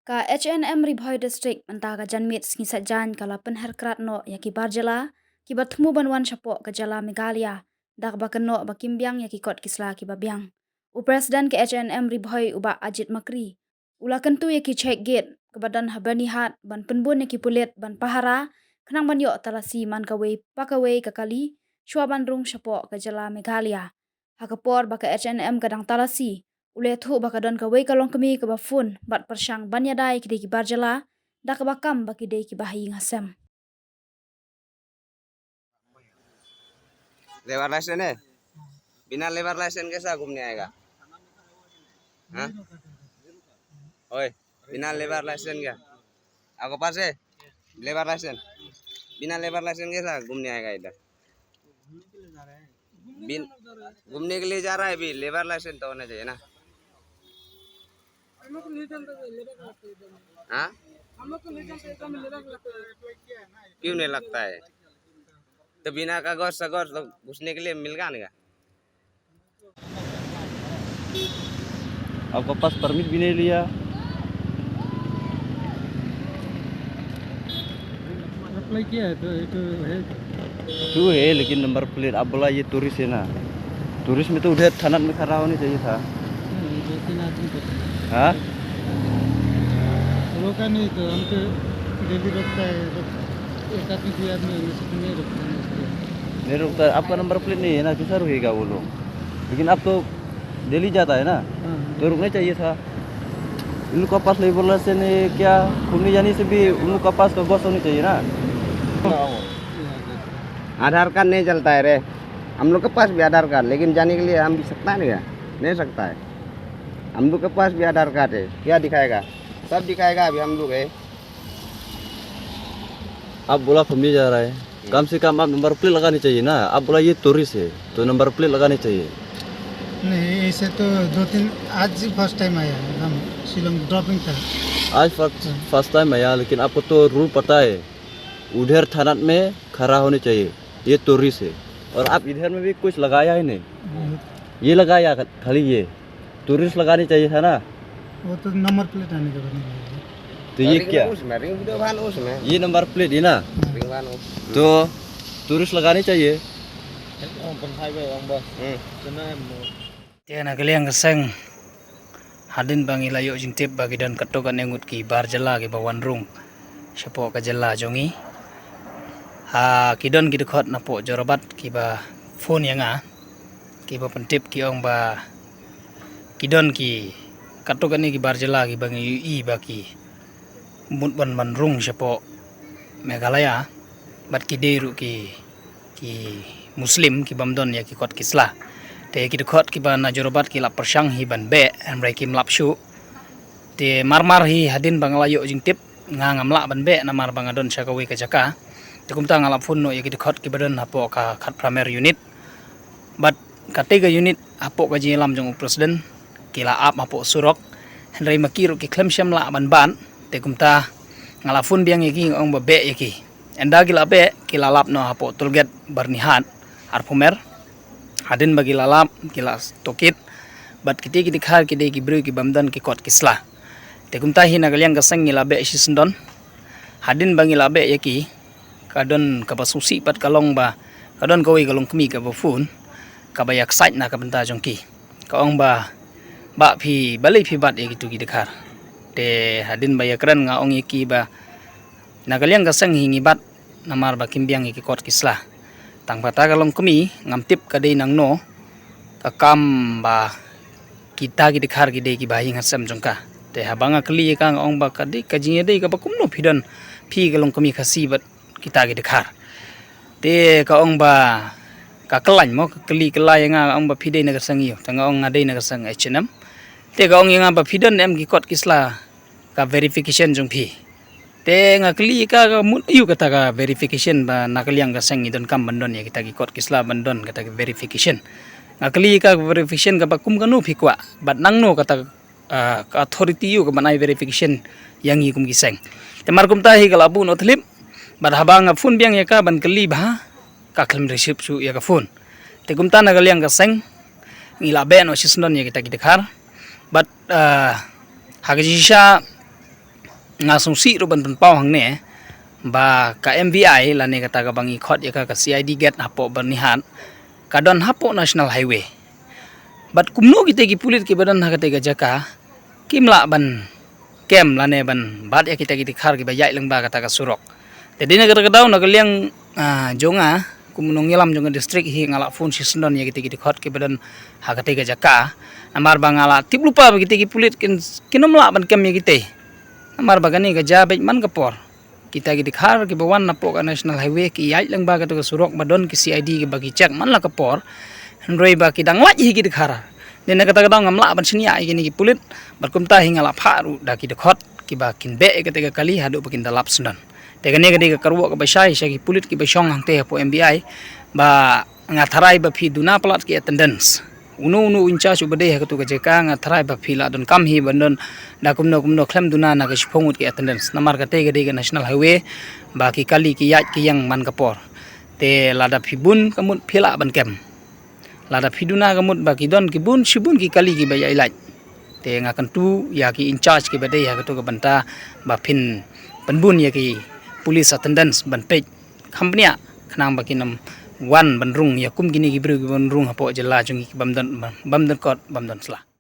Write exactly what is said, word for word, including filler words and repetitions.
Ka H A N M Ri Bhoi District mynta ka janmiet sngi Saitjaiñ ka la pynher krad noh ïa ki bar jylla kiba thmu ban wan shapoh ka jylla Meghalaya da kaba kynnoh ba kim biang ïa ki kot ki sla kiba biang. U President ka H A N M Ri Bhoi u Bah Ajit Makri u la kyntu ïa ki check gate kaba don ha Byrnihat ban pynbun ïa ki pulit ban pahara khnang ban ïoh talasi man kawei pa kawei ka kali shuwa ban rung shapoh ka jylla Meghalaya. Ha ka por ba ka H A N M ka dang talasi, u la ïathuh ba ka don kawei ka longkmie kaba phone bad pyrshang ban ïada ïa ki dei ki bar jylla da kaba kam ba ki dei kiba ha ïing ha sem. Labour licence है? बिना labour licence कैसा घूमने आएगा? हाँ? ओए, बिना labour licence क्या? आपके पास है लेबर लाइसेंस? बिना लेबर लाइसेंस कैसा घूमने आएगा इधर? बिन घूमने के लिए जा रहा है, अभी लेबर लाइसेंस तो होना चाहिए ना। हाँ? क्यों नहीं लगता है? तो बिना कागज सागज तो घुसने के लिए मिलेगा नहीं? आपका पास परमिट भी नहीं लिया। अप्लाई किया है तो ये तो है। क्यों है, लेकिन नंबर प्लेट आप बोला ये टूरिस्ट है ना, टूरिस्ट में तो उधर थाना में खड़ा होना चाहिए था। नहीं, दो तीन आदमी को हाँ, रोका नहीं तो हम तो डेली रोकता है, रोक- एक आदमी दो आदमी हमें से नहीं रोकता है इसलिए। नहीं रुकता। आपका नंबर प्लेट नहीं है ना, कैसा रुकेगा वो लोग? लेकिन आप तो डेली जाता है ना, हाँ, तो रुकना चाहिए था। उन लोग का पास लेबर लाइसेंस है क्या? घूमने जाने से भी उन लोग का पास कागज होना चाहिए ना। आधार कार्ड नहीं चलता है रे। हम लोग के पास भी आधार कार्ड, लेकिन जाने के लिए हम भी सकता है क्या? नहीं सकता है। हम लोग के पास भी आधार कार्ड है, क्या दिखाएगा? सब दिखाएगा। अभी हम लोग है। आप बोला फैमिली जा रहा है, कम से कम आप नंबर प्लेट लगानी चाहिए ना। आप बोला ये टूरिस्ट है, तो नंबर प्लेट लगानी चाहिए। नहीं, ऐसे तो दो तीन, आज ही फर्स्ट टाइम आया है, हम शिलोंग ड्रॉपिंग था। आज फर्स्ट फर्स्ट टाइम आया, लेकिन आपको तो रूल पता है, उधर थाना में खड़ा होने चाहिए, ये टूरिस्ट है। और आप इधर में भी कुछ लगाया ही नहीं, ये लगाया खाली, ये टूरिस्ट लगानी चाहिए था ना। वो तो नंबर प्लेट आने के बाद नहीं आया। तो ये क्या, Ring, उसमें ring video ban उसमें ये नंबर प्लेट है ना, ring ban उस तो टूरिस्ट लगानी चाहिए। हम्म। Te na ka liang ka seng, hadien ba ngi la ïoh jingtip ba ki don katto katne ngut ki bar jylla kiba wan rung shapoh ka jylla jong ngi, ha ki don ki dkhot napoh Jorabat kiba phone ïa nga, kiba pyntip ki ong ba ki don ki katto katne ki bar jylla kiba ngi ïohi ba ki mut ban ban rung shapoh Meghalaya, bad ki dei ruh ki ki Muslim ki bym don ïa ki kot ki sla. Te ki dkhot kiba na Jorabat ki la pyrshang hi ban beh, hynrei kim lap shuh. Te mar mar hi hadien ba nga la ïoh jingtip, nga ngam lah ban beh namar ba nga don sha kawei ka jaka. Te kumta nga la phone noh ïa ki dkhot kiba don hapoh ka khatphra mer unit. Bad katei ka unit hapoh ka jingïalam jong u president ki la ap hapoh surok, hynrei ma ki ruh ki khlem shym lah ban bat. Te kumta nga la phone biang ïa ki, nga ong ba beh ïa ki. Ynda ki la beh, ki la lap noh hapoh toll gate Byrnihat, arphew mer. Hadien ba ki la lap, ki la tohkit. Bad kitei ki dkhar ki dei ki briew ki bym don ki kot ki sla. Te kumta hi na ka liang ka seng ngi la beh shisyndon. Hadien ba ngi la beh ïa ki, ka don kaba sngewsih pat ka long ba ka don kawei ka longkmie kaba phone, kaba ïaksaid na ka bynta jong ki. Ka ong ba, bah phi, balei phi bat ïa kitu ki dkhar? Te hadien ba ïakren nga ong ïa ki ba na ka liang ka seng hi ngi bat namar ba kim biang ïa ki kot ki sla. Tang ba kata ka longkmie ngam tip ka dei nangno, ka kam ba kita ki dkhar ki dei kiba ha ïing ha sem jong ka. Te haba nga kylli ïa ka, nga ong ba ka dei ka jingïadei kaba kumno phi don, phi ka longkmie Khasi bad kita ki dkhar. Te ka ong ba ka khlaiñ mo, ka kylli kylla ïa nga, ka ong ba phi dei na ka seng aiu. Te nga ong nga dei na ka seng H A N M. Te ka ong ïa nga ba phi don em ki kot ki sla, ka verification jong phi. Te nga kylli ïa ka, ka mut aiu kata ka verification ba na ka liang ka seng ngi donkam ban don ïa kita ki kot ki sla ban don kata ka verification. Nga kylli ïa ka, ka verification kaba kum kano phi kwah, bad nangno kata, ah, ka authority aiu ka ban ai verification ïa ngi kum ki seng. Te mar kumta hi ka la buh noh thlip, bad haba nga phone biang ïa ka ban kylli bha, ka khlem receive shuh ïa ka phone. Te kumta na ka liang ka seng ngi la beh noh shisyndon ïa kita ki dkhar. Bad, ah, ha ka jingshisha nga sngewsih ruh ban pynpaw hangne ba ka M V I lane kata kaba ngi khot ïa ka ka C I D gate hapoh Byrnihat ka don hapoh National Highway. Bad kumno kita ki pulit kiba don ha kata ka jaka kim lah ban kem lane ban bat ïa kita ki dkhar kiba ïaid lyngba kata ka surok. Te dei na kata ka daw na ka liang ah, jong nga kum u nongïalam jong ka district hi nga la phone shisyndon ïa kita ki dkhot kiba don ha kata ka jaka. Namar ba nga la tip lypa ba kita ki pulit kin, kin ym lah ban kem ïa kita. Namar ba kane ka jia beit man ka por. Kita ki dkhar kiba wan napoh ka National Highway ki ïaid lyngba kata ka surok ba don ki C I D kiba ki check man la ka por. Hynrei ba ki dang lait hi ki dkhar. Dei na kata ka daw ngam lah ban shaniah ïa kine ki pulit bad kumta hi nga la phah ruh da ki dkhot kiba kin beh ïa kata ka kali haduh ba kin da lap syndon. Te kane ka dei ka kyrwoh kaba shai sha ki pulit kiba shong hangte hapoh M V I ba nga tharai ba phi duna palat ki attendance. Uno uno in charge uba dei ha katu ka jaka nga tharai ba phi la donkam hi ban don da kumno kumno khlem duna na ka shiphew ngut ki attendance. Namar kata ka dei ka National Highway ba ki kali ki ïaid ki ïeng man ka por. Te lada phi bun ka mut phi lah ban kem. Lada phi duna ka mut ba ki don ki bun shibun ki kali kiba ïaid lait. Te nga kyntu ïa ki in charge kiba dei ha katu ka bynta ba phin pynbun ïa ki police attendance ban peit kham bniah khnang ba kin ym wan ban rung ïa kum kine ki briew kiban rung hapoh jylla jong ngi ki bym don, bym don kot bym don sla.